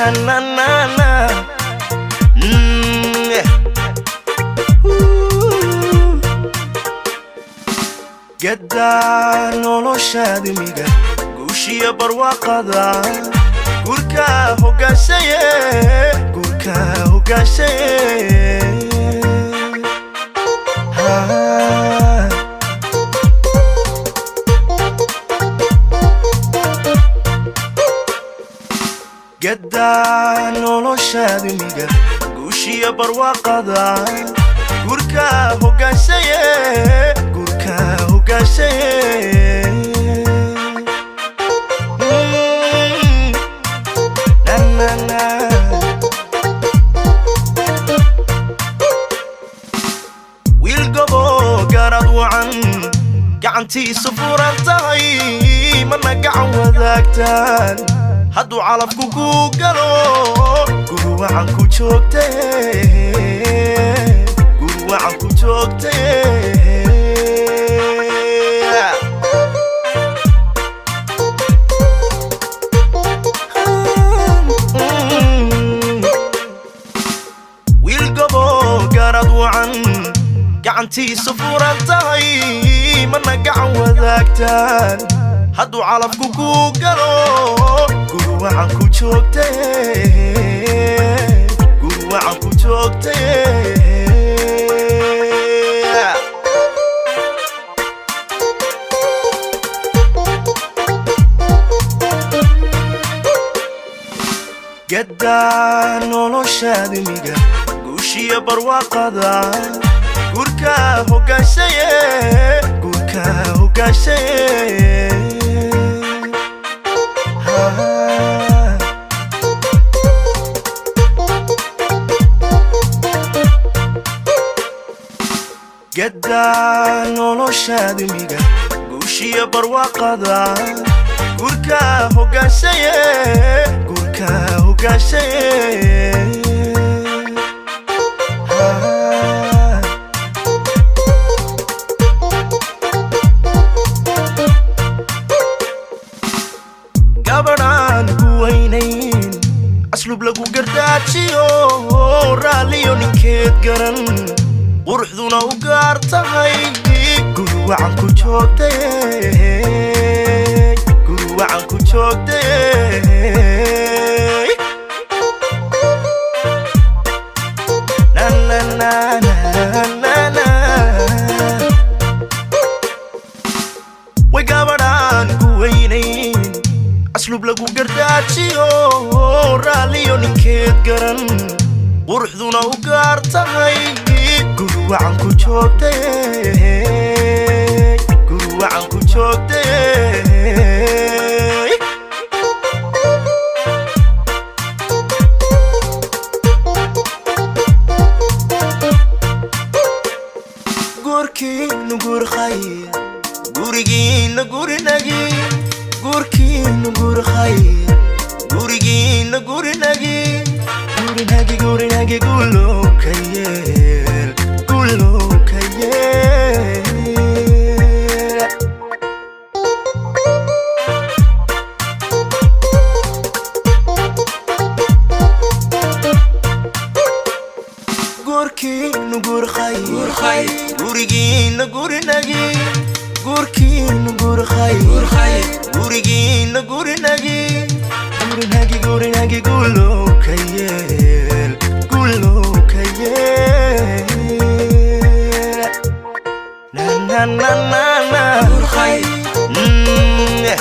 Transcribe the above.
Na na na. Yeah. Ooh. Gaddaa noloshaadimiga, guushiya barwaaqada, guurka hogaanshaye, guurka hogaanshaye. Ah. Gaddaa noloshaadimiga, guushiya barwaaqada, guurka hogaanshaye, guurka hogaanshaye. Na na na. Wiil gobo garad wacan, gacantiisu furan tahay, mana gacan wadaagtaan. Hadduu calafku kuu galo, guri wacan ku joogtee, guri wacan ku joogtee. Wiil gobo garad wacan, gacantiisu furan tahay, mana gacan wadaagtaan. Hadduu calafku kuu galo, guri wacan ku joogtee, guri wacan ku joogtee. Gaddaa noloshaadimiga, guushiya barwaaqada, guurka hogaanshaye, guurka hogaanshaye. Ah. Gaddaa noloshaadimiga, guushiya barwaaqada, guurka hogaanshaye, guurka hogaanshaye. Ah. Gabadhaan ku weynayn, asluub lagu gardaajiyo, raalliyo ninkeed garan, quruxduna u gaar tahay, guri wacan ku joogtee, guri wacan ku joogtee. Na na na na na na. Way gabadhaan ku weynayn, asluub lagu gardaajiyo, raalliyo ninkeed garan, quruxduna u gaar tahay, guri wacan ku joogtee, guri wacan ku joogtee. Guurkiinu guur khayr, gurigiina gurinagi. Guurkiinu guur khayr, gurigiina gurinagi, gurinagi, gurinagi. Gulow ka yeel, gulow ka yeel. Guurkiinu guur khayr, gurigiina gurinagi. Guurkiinu guur khayr, gurigiina gurinagi, gurinagi, gurinagi. Gulow ka yeel, gulow ka yeel. Na na na na na. Yeah.